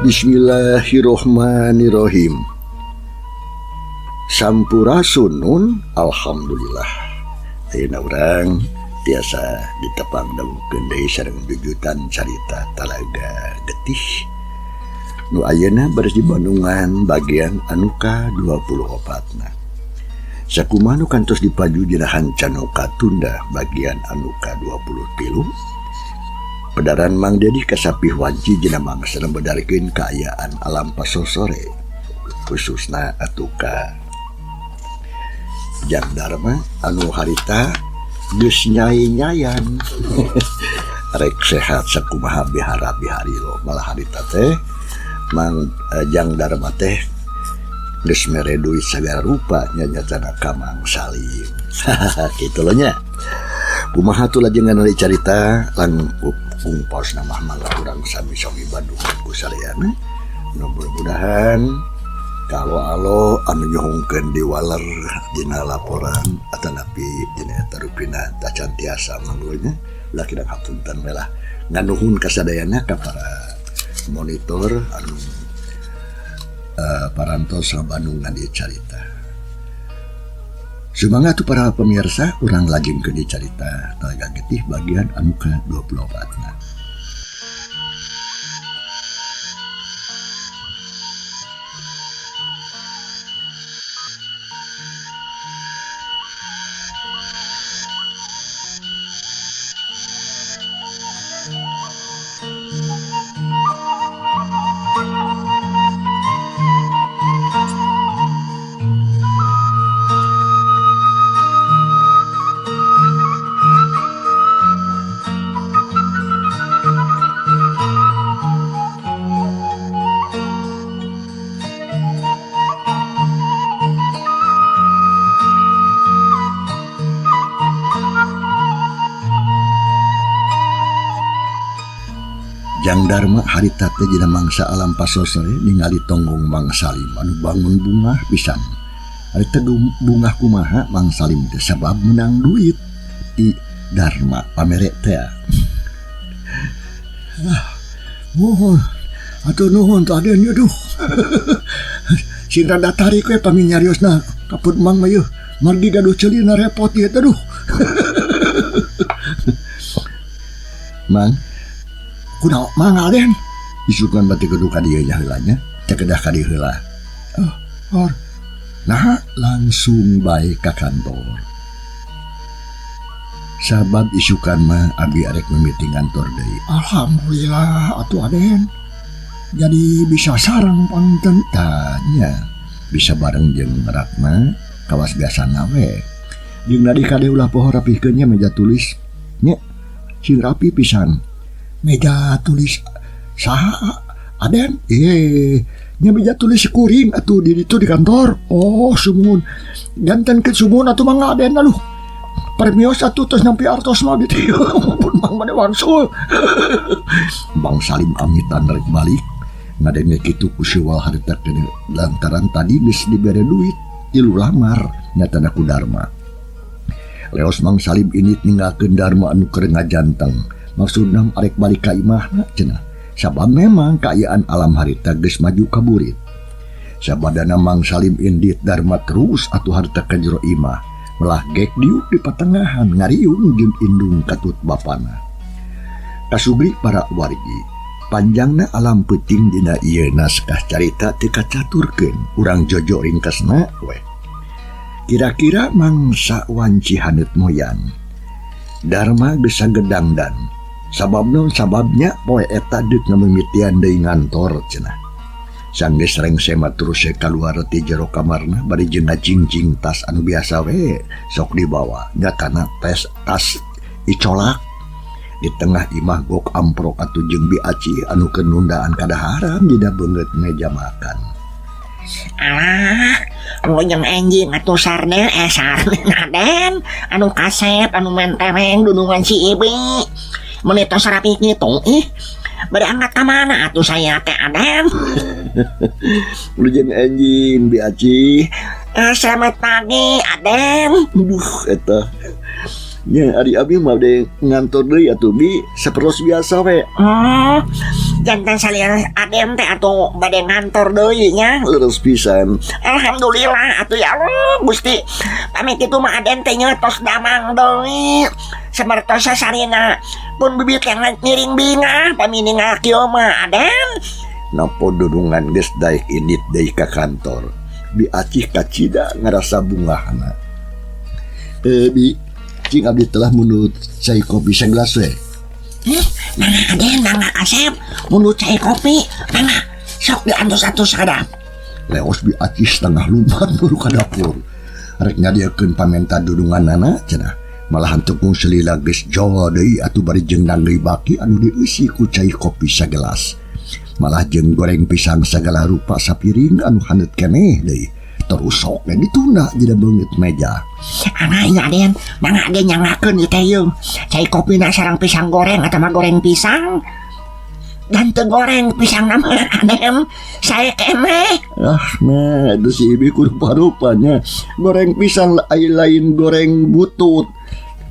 Bismillahirrohmanirrohim. Sampurasun nun alhamdulillah. Ayeuna urang tiasa ditepang dangukeun deui sareng jujutan carita Talaga Getih. Nu ayeuna bari di Bandungan bagian anu ka-24 na. Sakumaha nu kantos dipaju dina hanca nu katunda bagian anu ka-23. Pedaran Mang Dedi kasapih wanci dina mangsa bedarkeun kaayaan alam pasosore khususna atuh ka Jang Dharma anu harita geus nyai-nyayan rek sehat sakumaha bihara bihari lo malah harita teh Mang Jang Dharma teh geus mere duit sagala rupa nyanyatana ka Mang Salim. Kitu lo nya. Kumaha tuh lajengan ari carita langkung paos nama malah urang sami-sami Bandungan ku sadayana. Nu mudah-mudahan kalau alo anu nyuhungkeun diwaler dina laporan atanapi dina eta rupina tacan tiasa manglunya ulah kidang hapunten we lah nganuhun kasadayana ka para monitor anu parantos Bandungan di carita. Sumangga tuh para pemirsa urang lajengkeun di carita Talaga Getih bagian anu ka-24 na. Jang Dharma harita teh dina mangsa alam pasosore ningali tonggong Mang Salim anu bangun bungah pisan. Harita bungah kumaha Mang Salim teh sabab menang duit ti Dharma pamere teh. Ah, mohon atuh nuhun teh aden duh. Sing rada tarik we paminyariosna kaput Mang mah yeuh. Margi gaduh ceulina repot ieu teh duh. Mang kunaon Mang Aden isukan bati kudu ka dieu nya heula nya teh kedah ka dieu heula. Oh, or. Nah, langsung bae ka kantor. Sabab isukan mah abi arek mimiti ngantor deui. Alhamdulillah atuh Aden. Jadi bisa sareng panten tanya. Bisa bareng jeung Ratna kawas biasana we. Jeung nadi kade ulah poho rapihkeun nya meja tulis nya. Sing rapi pisan. Meja tulis saha Aden? Nya meja tulis kuring atuh di ditu di kantor. Oh, sumuhun. Janten ke sumuhun atuh Mang Aden aduh. Permios atuh tos nyampe artos mah gitu. Pun Mang mane wangsul. Bang Salim amitan rek balik. Ngadenge kitu ku si Wal harita teh lantaran tadi geus dibere duit tilu lamar nyatana ku Dharma. Leos Mang Salim ini ninggalkeun Dharma anu keur ngajanteng. Maksudna arek balik ka imahna cenah. Sabab memang kaayaan alam harita geus maju ka burit. Sabadana Mang Salim indit Dharma terus atuh harita ka jero imah. Melah gek diuk di patengahan ngariung jeung indung katut bapana. Kasubri para wargi, panjangna alam peuting dina ieu naskah carita teu kacaturkeun urang jojo ringkesna weh. Kira-kira mangsa wanci haneut moyan. Dharma geus sagedangdan. Sababna sababnya poe eta deuk ngamimitian deui ngantor cenah. Sanggeus rengse mah terus we kaluar ti jero kamarna bari jeung ngajingjing tas anu biasa we sok dibawa nyatana tas icolak. Di tengah imah gok amprok atuh jeung Bi Aci anu keur nundaan kadaharan dina beungeut meja makan. Alah, rojeng enjing atuh sarden, sarden Aden anu kasep anu mentereng dunungan si Ibi. Meuni tos rapi kitu ih. Bade angkat ka mana atuh saya teh Aden? Rojeng enjing Bi Aci. Selamat pagi Aden. Duh eta. Nya ari abi mah bade ngantor deui atuh Bi, sapertos biasa we. Oh, Janten salian Aden teh atuh bade ngantor deui nya. Leres pisan. Alhamdulillah atuh ya Allah Gusti. Pami kitu mah Aden teh nya tos damang deui. Sapertos sasarina pun bibit yang ngiring bingah pami ningal kieu mah Aden. Nampo dunungan geus daek indit deui ka kantor. Bi Acih kacida ngarasa bungahna. Bi, cing abdi telah mundut cai kopi sagelas we. Mangga Aden, mangga Kasep, mundut cai kopi, mangga sok diantos-antos sadap. Leos Bi Acih setengah lumpat buru ka dapur. Rek nyadiakeun pamenta dununganana cenah. Malahan tekung selila geus jol deui atuh bari jeung nanggeuy baki anu dieusi ku cai kopi sagelas. Malah jeung goreng pisang sagala rupa sapiring anu haneut keneh deui. Terus sok ge ditunda dina beungeut meja. Ana ieu Aden, mangga Aden nyanggakeun ieu teh ieu. Cai kopina sareng pisang goreng atawa goreng pisang. Dan teu goreng pisang mah Aden, sae keneh. Ah, nah itu si Ibi kudu rupanya. Goreng pisang lain goreng butut.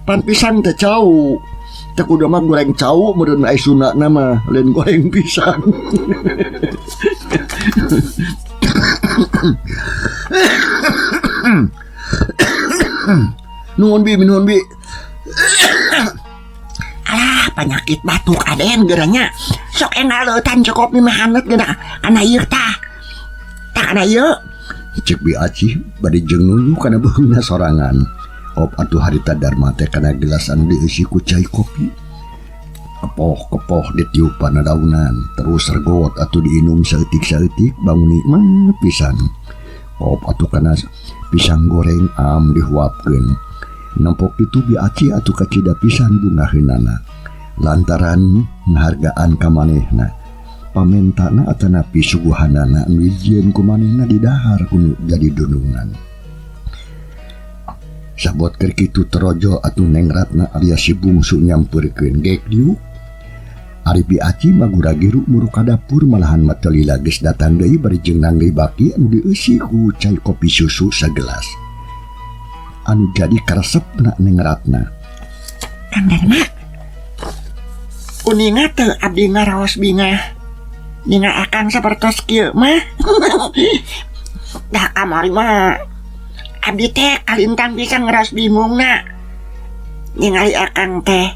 Pan pisang teh cau. Teh kudu mah goreng cau meureun ai sundana mah lain goreng pisang. Nuhun Bi, nuhun Bi. Alah, penyakit batuk Aden geranya. Sok enggal leutan cukup mah haneut geuna kana ieu tah. Tah kana ieu. Cek Bi Acih bari jeung nunjuk kana beungna sorangan. Op atuh harita Darma teh kana gelas anu dieusi ku cai kopi. Kepoh-kepoh ditiupan daunan, terus regot atuh diinum saeutik-saeutik bangun nikmat pisan. Op atuh kana pisang goreng am dihuapkeun. Nempok itu Bi Acih atuh kacida pisan bungaheunana. Lantaran ngahargaan ka manehna. Pamentana atanapi suguhanana anu dijieun ku manehna didahar kudu jadi dunungan. Sabot keur kitu terojo atuh Neng Ratna alias si bungsu nyampeurkeun gek diuk. Ari Bi Acih mah gura-giru muru ka dapur malahan mah teu lila geus datang deui bari jeung nanggeuy baki anu dieusi ku cai kopi susu sagelas. Anu jadi karesepna Neng Ratna. Kang Darma, uninga teu abdi ngaraos bingah ningal akang sapertos kieu mah. Dah kamari mah abdi teh kalintang pisan ngaraos bingungna ningali akang teh.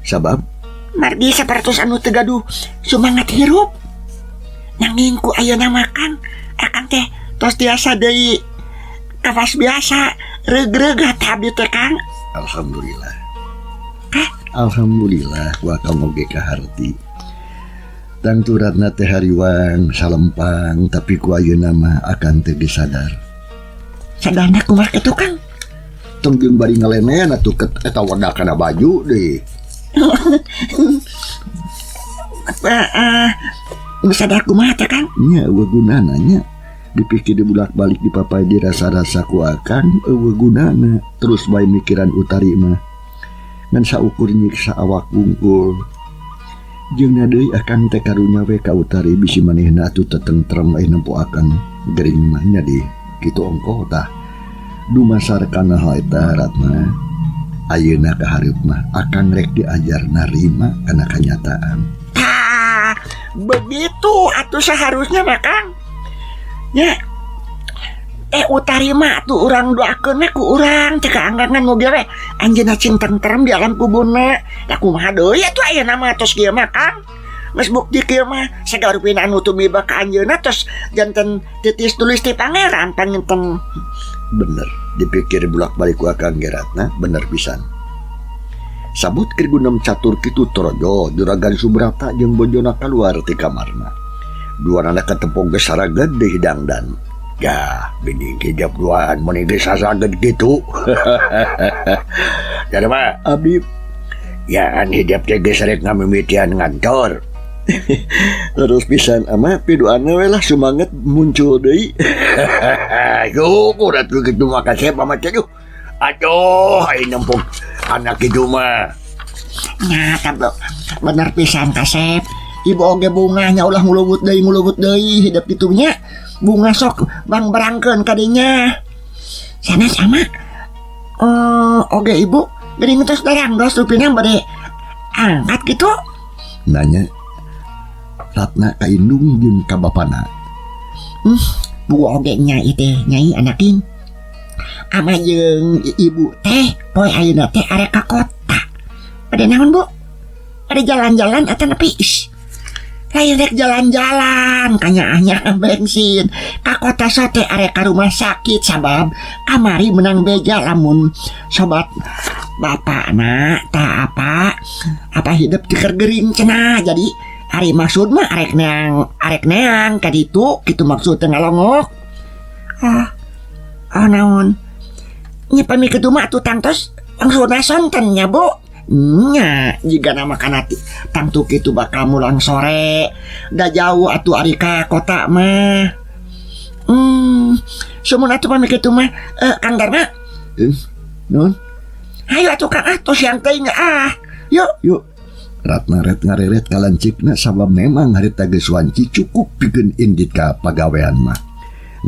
Sabab? Margi sapertos anu teu gaduh sumangat hirup. Nanging ku ayeuna mah Kang, akang teh tos tiasa deui kawas biasa reug-reug hate abdi teh Kang. Alhamdulillah. Hah? Alhamdulillah ku akang oge kaharti. Tangtu Ratna teh hariwang salempang tapi ku ayeuna mah akang teh geus sadar. Sadarna kumaha kitu Kang? Tong jeung bari ngalenen atuh eta wadah kana baju deui. Sadar kumaha teh Kang? Nya eueuh gunana nya. Dipikir dibulak-balik dipapai dirasa-rasa ku akang eueuh gunana. Terus bae mikiran Utari mah. Ngan saukur nyiksa awak wungkul. Jeung na deui akang teh karunya we ka Utari bisi manehna atuh tetentrem aya nempo akang gering mah nya di kitu ongkoh tah. Dumasar kana hal eta Ratna. Ayeuna ka hareup mah akang rek diajar narima kana kanyataan. Tah, begitu atuh seharusnya mah Kang. Nya Utari mah atuh urang doakeun we ku urang teh kaanggangan moge we anjeunna cing tentrem di alam kuburna. Da kumaha deui atuh ayeuna mah tos kieu mah Kang. Geus bukti kieu mah sagala rupina anu tumiba ka anjeunna tos janten titis tulis ti pangeran panginten. Bener dipikir bolak-balik ku akang ge Ratna bener pisan. Sabut keur gunem catur kitu torojo Juragan Subrata jeung bojona kaluar ti kamarna. Duanana katempong geus saraged deui dangdan. Yah, geuning hijab duaan mun geus sasaged kitu. Jadi mah abdi ya an hijab teh geus rek ngamimitian ngantor. Terus pisan ama piduana we lah sumanget muncul deui. Syukur atuh kitu mah kasep ama teh duh. Aduh, ai nempong anak kitu mah. Nah, tablo bener pisan kasep. Ibu oge bungahnya ulah ngulubut deui ngulubut deui hidup kitu nya. Bunga sok bang berangkeun kadinya. Sana sama. Oge ibu geuning tos darang dos rupina bade angkat kitu. Nanya Ratna ka indung jeung ka bapana. Bu oge nya ieu teh nyai anakin. Ama jeung ibu teh poe ayeuna teh arek ka kota. Pada naon Bu? Pada jalan-jalan atau nepi? Lain rek jalan-jalan kanyaahnya bensin ka kota sote arek ka rumah sakit sabab kamari menang beja lamun sobat bapakna tak apa apa hidup tiker gering cenah jadi ari maksud mah arek neang ka ditu kitu maksud teh ngalongok. Ah naon nya pami kitu mah atuh tangtos langsung sonten nya Bu. Nya jiga nama kana tangtu kitu bakal mulang sore da jauh atuh ari ka kota mah. Sumun atuh pami kitu mah Kang Darma. Naon? Hayu atuh Kang ah tos siang teuing ah. Yuk yuk. Ratna ret ngareret kalancikna sabab memang harita geus wanci cukup pikeun indit ka pagawean mah.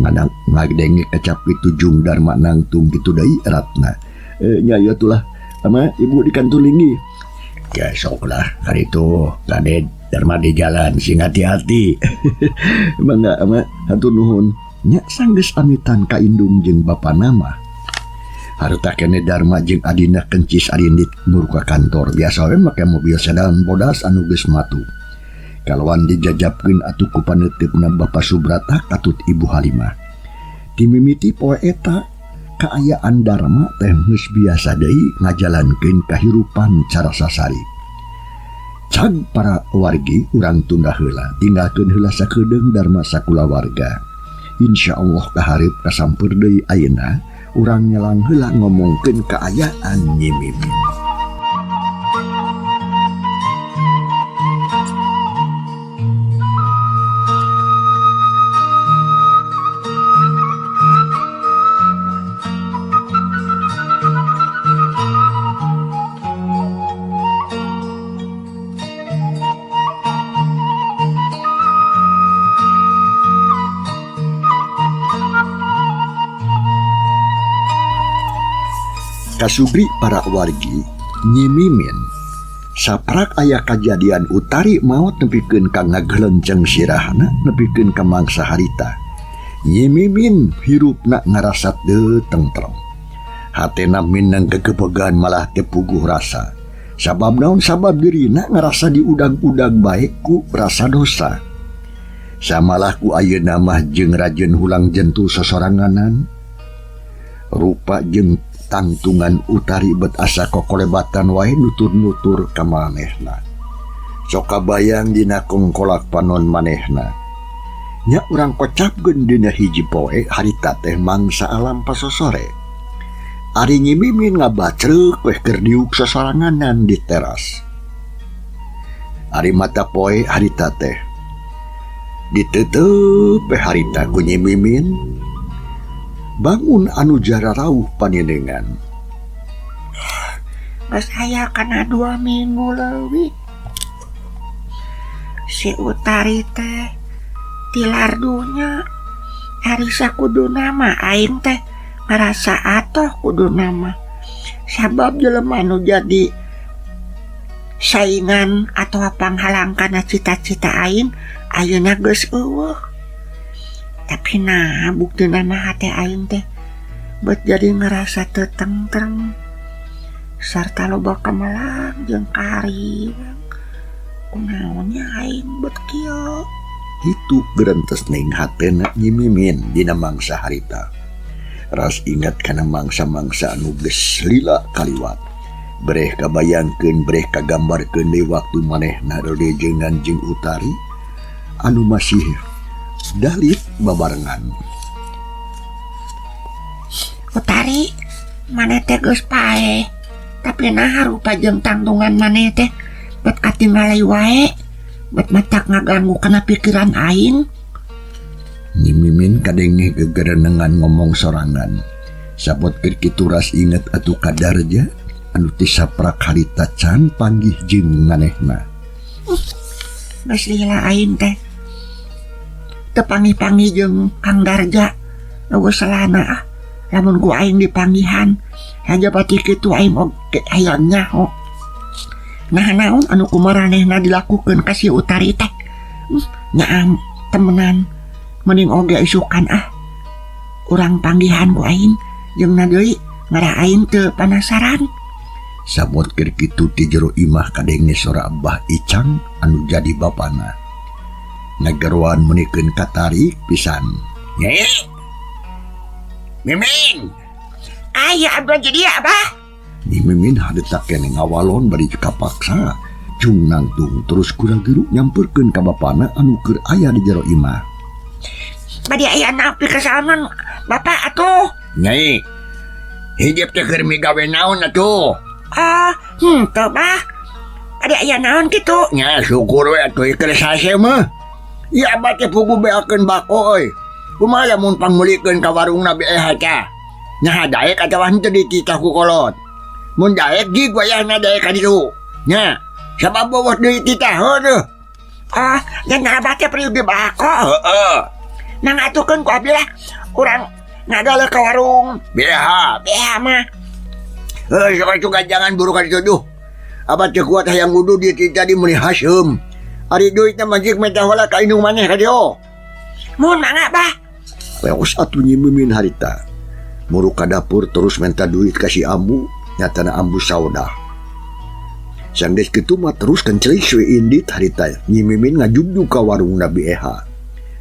Ngadang ngadenge kecap kitu jung Darma nangtung kitu deui Ratna. Nya ieu atulah sama ibu di kantor linggi. Ya sok lah hari itu kade Darma di jalan sing hati-hati. Mangga ama hatur nuhun. Nya sanggeus amitan ka indung jeung bapana mah. Harta kene Darma jeung adina kencis arindit mur ka kantor biasa we make mobil sedan bodas anu geus matu. Kalawan dijajabkeun atuh ku paneuteup-na Bapa Subrata katut Ibu Halimah. Timimiti poe eta kaayaan Darma teh geus biasa deui ngajalankeun kahirupan cara sasari. Cag para wargi urang tunda heula, tinggalkeun heula sakedeung Darma sakulawarga. Insyaallah kahareup kasampeur deui ayeuna urang nyelang heula ngomongkeun kaayaan Nyi Mimin. Kasubri para wargi Nyi Mimin saprak aya kajadian Utari maot nepikeun ka ngagelenceng sirahna nepikeun ka mangsa harita. Nyi Mimin hirupna ngarasa teu tentrem. Hatena minang gegebegan malah teu puguh rasa. Sabab naon sabab dirina ngarasa diudag-udag bae ku rasa dosa. Samalah ku ayeuna mah jeung rajeun hulang jentul sosoranganan. Rupa jeung tangtungan Utari bet asa kokolebatan wae nutur-nutur ka manehna. Sok kabayang dina kongkolak panon manehna. Nya urang kocapkeun dina hiji poe harita teh mangsa alam pasosore. Ari Nyi Mimin ngabacreuk weh keur diuk sosoranganan di teras. Ari mata poe harita teh diteuteup weh harita ku Nyi Mimin. Bangun anu jararauh panenengan. Geus aya kana 2 minggu leuwih. Si Utari teh tilar dunya. Ari sakuduna mah aing teh ngarasa atoh kuduna mah. Sabab jelema nu jadi saingan atawa panghalang kana cita-cita aing ayeuna geus eueuh. Tapi nah buktina mah hate aing teh bet jadi ngerasa teu tentrem sarta loba kamelang jeung kariwang. Kunaon nya aing bet kieu? Kitu gerentes ning hatena Nyi Mimin dina mangsa harita. Ras ingat kana mangsa-mangsa anu geus lila kaliwat. Breh kabayangkeun breh kagambarkeun deui waktu manehna rerejengan jeung Utari anu masih dalit babarengan. Utari, maneh teh geus paeh. Tapi naha rupa jeung tangtungan maneh teh bet katingali wae, bet matak ngaganggu kana pikiran aing. Nyi Mimin kadenge gegerenengan ngomong sorangan. Sapot keur kitu ras inget atuh ka Darja anu ti saprak harita can panggih jeung manehna. Geus lila aing teh teu panggih-panggih jeung Kang Darja. Eueuh selana ah. Lamun ku aing dipanggihan haja pati kitu aing oge hayang nyaho. Nah naon anu kumaranehna dilakukeun ka si Utari teh? Nyaam temenan mending oge isukan ah. Urang panggihan ku aing jeung na deui ngarah aing teu panasaran. Sabot keur kitu ti jero imah kadenge sora Abah Icang anu jadi bapana. Ngageroan meunikeun katarik pisan. Nyai. Mimin. Aya abdi jadi Abah. Nyi Mimin harita keneh ngawalon bari kapaksa. Cung nangtung terus gura-geru nyamperkeun ka bapana anu keur aya di jero imah. Bade aya napi kasalaman bapak atuh. Nyai. Hijep teh keur migawe naon atuh? Ah, henteu bah. Ada aya naon kitu? Nya syukur we atuh keur sase mah. Ieu abah teh puguh beakeun bako euy. Kumaha lamun pangmeulikeun ka warungna BEH tah? Nya daek atawa henteu dititah ku kolot. Mun daek jig wayahna daek ka ditu. Nya, sabab beuweuh deui titah heuh. Ah, nya abah teh perlu bako. Heeh. Nang atukeun ku abdi lah. Urang ngagaleuh ka warung BEH. BEH mah. Heuh, sok atuh jangan buru ka ditu duh. Abah teu kuat hayang wudu di tadi meuni haseum. Ari duitna mah jig menta heula ka indung maneh ka dieu. Mun mangga bah. Leos atuh Nyi Mimin harita. Muru ka dapur terus menta duit ka si ambu, nyatana ambu saudah. Sanggeus kitu mah terus kencelik we indit harita. Nyi Mimin ngajugjug ka warungna BEH.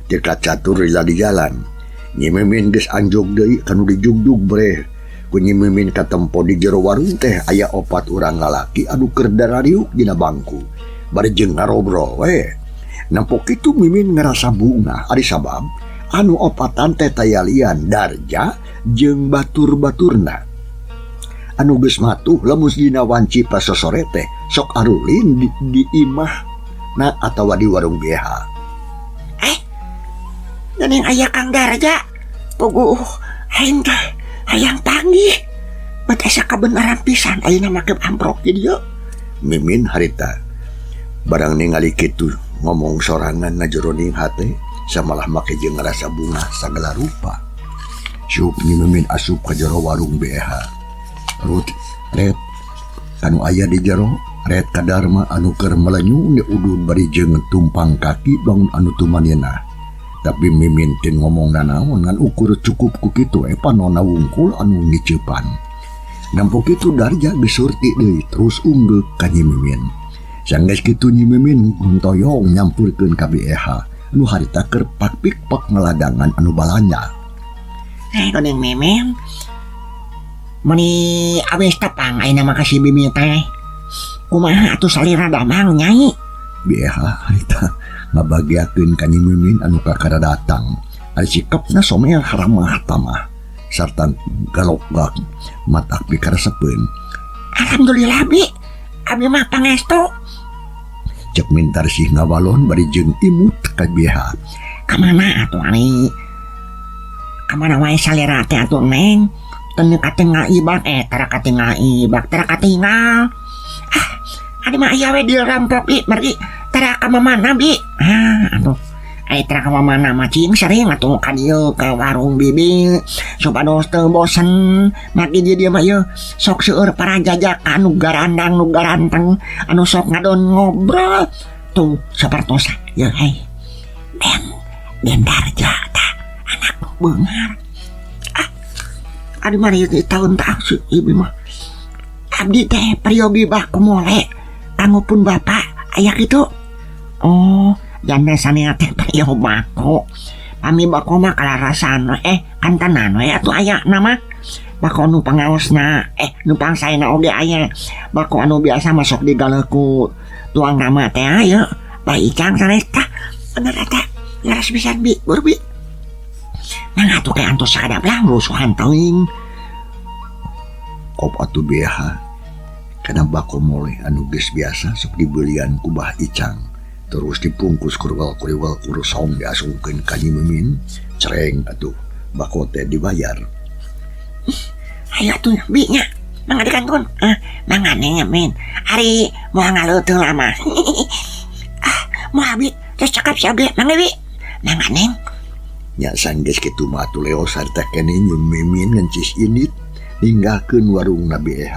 Teu kacatur lila di jalan. Nyi Mimin geus anjog deui kanu dijugjug breh. Ku Nyi Mimin katempo di jero warung teh aya opat urang lalaki anu keur darariuk dina bangku. Bari jeung ngarobrol we. Nempo kitu Mimin ngarasa bungah ari sabab anu opatan teh tayalian Darja jeung batur-baturna. Anu geus matuh lemus dina wanci pasosore teh sok arulin di imahna atawa di warung BH. Geuning aya Kang Darja. Puguh aing teh hayang panggih. Bet asa kabeneran pisan ayeuna make amprok di dieu. Mimin harita barang ningali kitu ngomong sorangan ngajeroning hate samalah make jeung ngarasa bungah sagala rupa. Sup Nyi Mimin asup ka jero warung BH. Rut ret anu aya di jero ret ka Darma anu keur melenyu di udud bari jeung tumpang kaki bangun anu tumanina. Tapi Mimin teu ngomong nanaon ngan ukur cukup ku kitu panona wungkul anu ngiceupan. Nampo kitu Darja geus surti deui terus unggeuk ka Nyi Mimin. Sanggeus kitu Nyi Mimin guntoyong nyampurkeun ka BEH anu harita keur pak-pik-pak ngeladangan anu balanja. Geuning Mimin. Meuni awis tepang ayeuna mah ka si Bibi teh. Kumaha atuh salira damang nyai? BEH harita ngabagiakeun ka Nyi Mimin anu kakara datang. Ari sikapna somer ramah tamah sarta galokgak matak pikaresepeun. Alhamdulillah bi, abi mah pangestu. Cek Mintarsih ngawalon bari jeung imut ka BH. Kamana atuh ari? Kamana wae salira teh atuh Neng? Teu katingal ibak, tara katingal ibak, tara katingal. Ah, ari mah aya we dirampok bi, margi tara ka mamana bi. Ah, atuh. Ai tara ka mamana mah cing sering atuh ka dieu ka warung bibi supados teu bosen. Maki di dieu mah ieu sok seueur para jajakan nu garandang nu garanteng anu sok ngadon ngobrol. Tuh sapertos ieu hei. Den Darja tah anak nu beunghar. Ah, adi mah ieu tahun tah si ibu mah. Abdi teh peryogi bako mole kanggo pun bapak aya kitu. Oh, janda sanea teh peryogi bako. Pami bako mah kalarasan kantenan we atuh aya nama. Bako nu pangaosna, nu pangsaena oge aya. Bako anu biasa masuk di galeuku tuang rama teh aya. Bah Icang sanes tah. Bener eta. Laras pisan bi, bur bi. Mangga atuh ke antos sakadap lah rusuhan teuing. Kop atuh BH kana bako mole anu geus biasa sok dibelian ku Bah Icang. Terus dipungkus kuriwal-kuriwal kurusong diasungkeun ka Nyi Mimin, cereng atuh bako teh dibayar. Ayo atuh bi nya, mangga dikantun. Ah, mangga nya Min. Ari moal ngaleuteung lama. Ah, moal bi, terus cakap si abdi, mangga bi. Mangga Neng. Nya sanggeus kitu mah atuh leos harita keneh Nyi Mimin ngencis indit ninggalkeun warung BH.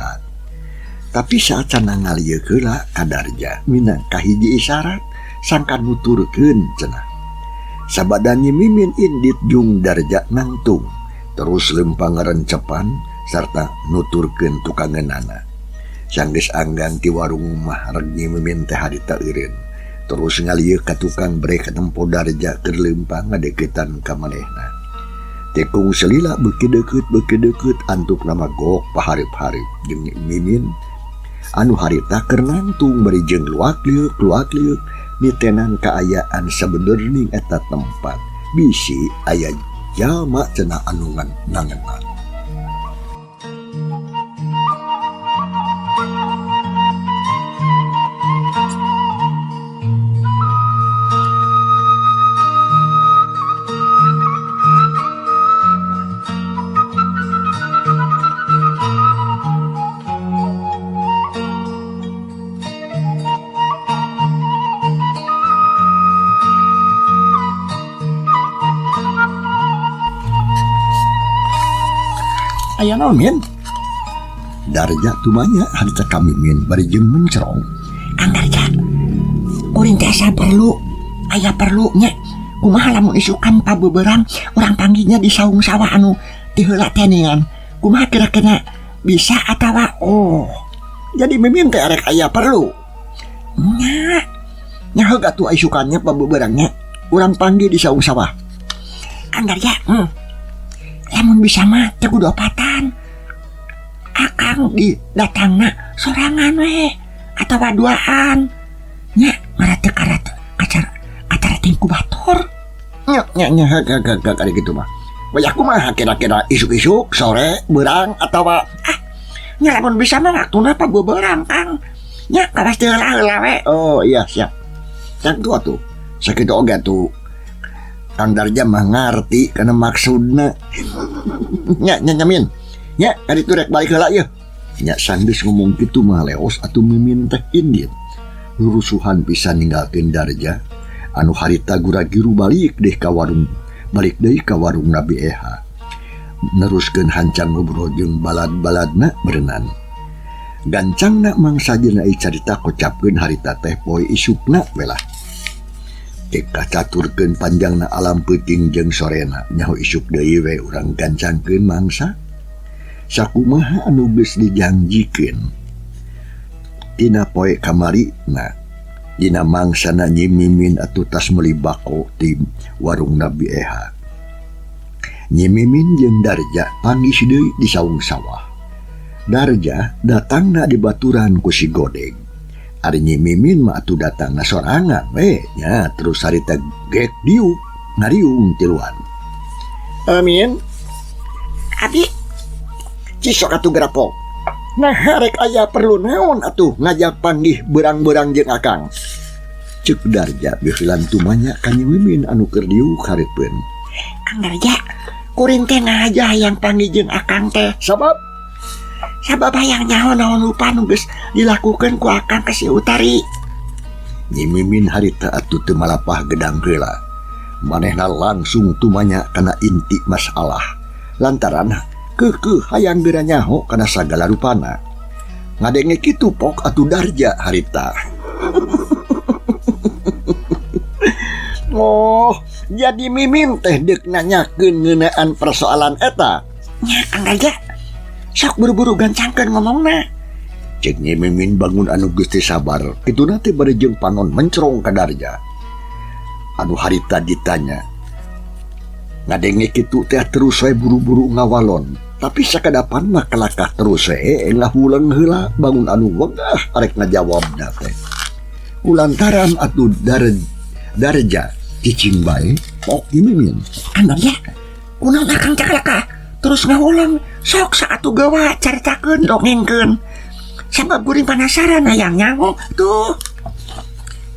Tapi saat sana ngalieu heula ka Darja minangka hiji isyarat Sangkan nuturkeun cenah. Sabada Nyi Mimin indit jung Darja nangtung terus lempang ngarencepan sarta nuturkeun tukangeunana. Sanggeus anggang ti warung mah reg Nyi Mimin teh harita eureun. Terus ngalieu ka tukang brek tempo Darja keur lempang ngadeukeutan ka manehna. Tekung selila beuki deukeut antuk nama gok pahareup-hareup jeung Nyi Mimin anu harita keur nangtung bari jeung luak-lieuk nitenan kaayaan sabenerning eta tempat bisi aya jalma cenah anu nangenan. Aya naon Min? Darja tumanya harita ka Mimin bari jeung mencrong. Kang Darja, kuring teh asa perlu, aya perlu nya. Kumaha lamun isukan pabeberang urang panggihnya di saung sawah anu ti heula teh ningan. Kumaha kira-kira bisa atawa oh. Jadi Mimin teh arek aya perlu. Nya. Nya heug atuh isukannya pabeberangnya urang panggih di saung sawah. Kang Darja, Lamun bisa mah teu kudu opatan. Akang di datangna sorangan we atawa duaan. Nya ngarate karat kacar kacarating ku batur. Nya nya nya heug heug heug ari kitu mah. Wayah kumaha kira-kira isuk-isuk sore beurang atawa nya lamun bisa mah waktuna pabeberang Kang. Nya kawas teu heula-heula we. Oh iya siap. Tangtu atuh. Sakitu oge atuh. Kang Darja mah ngarti kana maksudna. Nya nya nya Min. Nya ari tu rek balik heula yeuh. Nya sanggeus ngomong kitu mah leos atuh Mimin teh indit. Rurusuhan pisan ninggalkeun Darja anu harita gura-giru balik deh ka warung, balik deui ka warung Nabi Eha. Neruskeun hancang ngobrol jeung balad-baladna berenan. Gancangna mangsa jeung ai carita kocapkeun harita teh poe isukna we lah. Teka caturkeun panjangna alam peuting jeung sorena nyaho isuk deui we urang gancangkeun mangsa. Sakumaha anu geus dijanjikeun tina poe kamari na dina mangsana Nyi Mimin atuh tas meuli bako ti warung Nabi Eha. Nyi Mimin jeung Darja panggih deui di saung sawah. Darja datangna di baturan ku si Godeg. Ari Nyi Mimin mah atuh datangna sorangan we nya terus harita gek diuk ngariung tiluan. Amin. Abi cisok atuh gerapok. Nah rek aya perlu naon atuh ngajak panggih berang-berang jeung akang. Ceuk Darja beuheulan tumanya ka Nyi Mimin anu keur diuk hareupeun. Kang Darja, kuring teh ngajah hayang panggih jeung akang teh. Sabab? Sabab hayang nyaho naon rupa nu geus dilakukeun ku akang ka si Utari. Nyi Mimin harita atuh teu malapah gedang heula. Manehna langsung tumanya kana inti masalah. Lantaran keukeuh hayang geura nyaho kana sagala rupana. Ngadenge kitu pok atuh Darja harita. Oh, jadi Mimin teh deuk nanyakeun ngeunaan persoalan eta. Nya Kang Darja, sok buru-buru gancangkeun ngomongna. Cek Nyi Mimin bangun anu geus teu sabar. Kituna teh bari jeung panon mencrong ka Darja. Anu harita ditanya. Ngadenge kitu teh terus we buru-buru ngawalon. Tapi sakadapan mah kalakah terus we ngahuleng heula bangun anu wegah arek ngajawabna teh. Kulantaran atuh Darja cicing bae pok Nyi Mimin. Kang Darja, kunaon akang cakalakah terus ngahuleng sok saatu gawa caritakeun dongengkeun. Sabab kuring penasaran hayang nyaho tuh.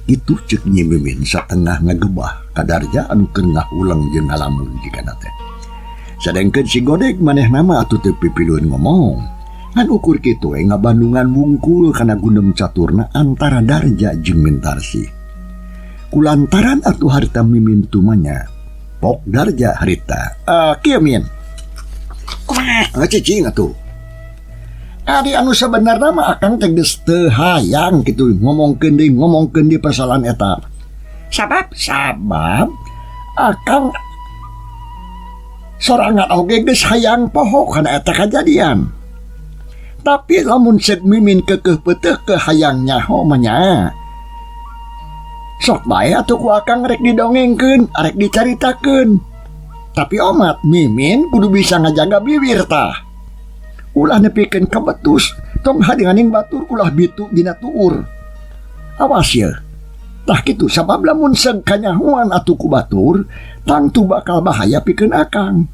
Itu cek Nyi Mimin satengah ngagebah ka Darja anu keur ngahuleng jeung ngalamun jigana teh. Sadengkeun si Godeg manehna mah atuh teu pipilueun ngomong. Ngan ukur kitu we ngabandungan wungkul kana gunem caturna antara Darja jeung Mintarsih. Kulantaran atuh harita Mimin tumanya pok Darja harita. Kieu Min. Kumaha? Cicing atuh. Ari anu sebenarna mah akang teh geus teu hayang kitu ngomongkeun deui persoalan eta. Sabab Sabab akang sorangan oge geus hayang poho kana eta kajadian. Tapi lamun ceuk Mimin keukeuh peuteukeuh hayang nyaho mah nya. Sok bae atuh ku akang rek didongengkeun, arek dicaritakeun. Tapi omat Mimin kudu bisa ngajaga bibir tah. Ulah nepikeun ka betus, tong hadenganing batur ulah bitu dina tuur. Awas ye. Tah kitu sabab lamun seug kanyahoan atuh ku batur, tangtu bakal bahaya pikeun akang.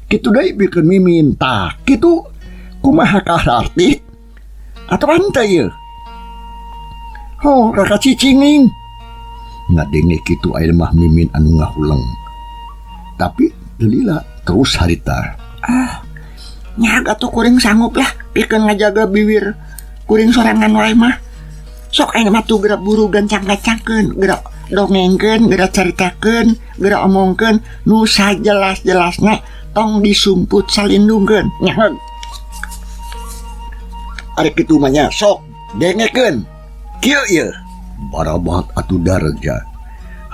Kitu deui pikeun Mimin. Tah kitu kumaha kaharti atuh henteu ieu. Ho, kakak cicing ning. Ngadenge kitu aya mah Mimin anu ngahuleng. Tapi teu lila terus harita. Ah, nyaga atuh kuring sanggup lah pikeun ngajaga bibir kuring sorangan wae mah. Sok ayeuna mah tuh geura buru gancang-gancangkeun, geura dongengkeun, geura caritakeun, geura omongkeun nu sajelas-jelasna tong disumput salindungkeun. Nyaheug. Ari kitu mah nya sok dengekeun. Kieu ieu. Barabat atuh Darja.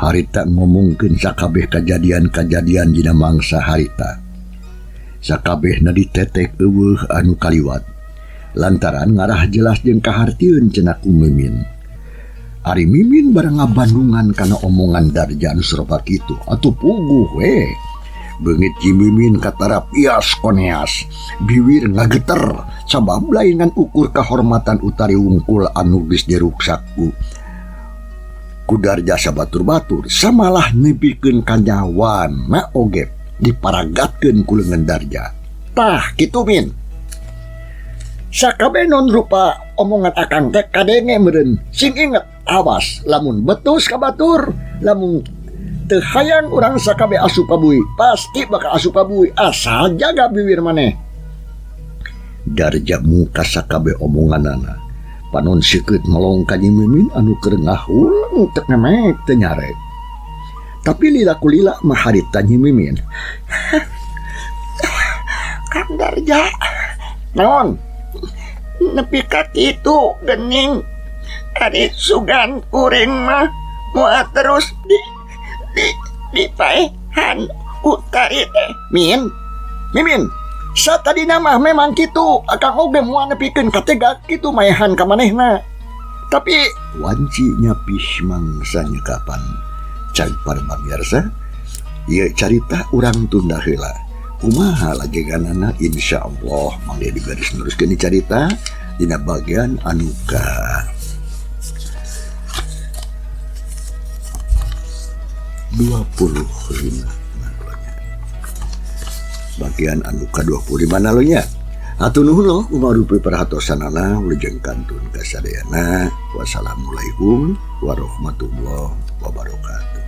Harita ngomongkeun sakabeh kajadian-kajadian dina mangsa harita. Sakabehna ditetek eueuh anu kaliwat. Lantaran ngarah jelas jeung kahartieun cenah ku Mimin. Ari Mimin barang ngabandungan kana omongan Darja anu sarupa kitu, atuh puguh we. Beungit ji Mimin katarap ias koneas, biwir ngageter sabab lain ngan ukur kahormatan utari wungkul anu geus diruksak ku Darja sabatur-batur, samalah nepikeun kanyawana oge diparagatkeun ku leungeun Darja. Tah kitu Min. Sakabeh non rupa omongan akang teh kadenge meureun. Sing inget, awas lamun betus ka batur, lamun teu hayang urang sakabeh asup ka bui, pasti bakal asup ka bui asal jaga bibir maneh. Darja muka sakabeh omonganana. Panon seukeut melong ka Nyi Mimin anu keur ngahuleng teu ngemek teu nyarek. Tapi lila ku lila mah harita Nyi Mimin. Kang Darja, naon? Nepi ka kitu gening. Ari sugan kuring mah moal terus dipaehan utari teh. Min, Mimin, satadina mah memang kitu, akang oge moal nepikeun katega kitu maehan ka manehna. Tapi wanci nyapih mangsa nyekapan. Cai para pamirsa, ieu carita urang tunda heula. Kumaha lajeganana insyaallah mangga digaris neruskeun carita dina bagian anu ka 25 nalonya. Bagian anu ka 25 nalonya. Hatur nuhun loh kumarupi perhatosanana wilujeng kantun kasadayana. Wassalamualaikum warahmatullahi wabarakatuh.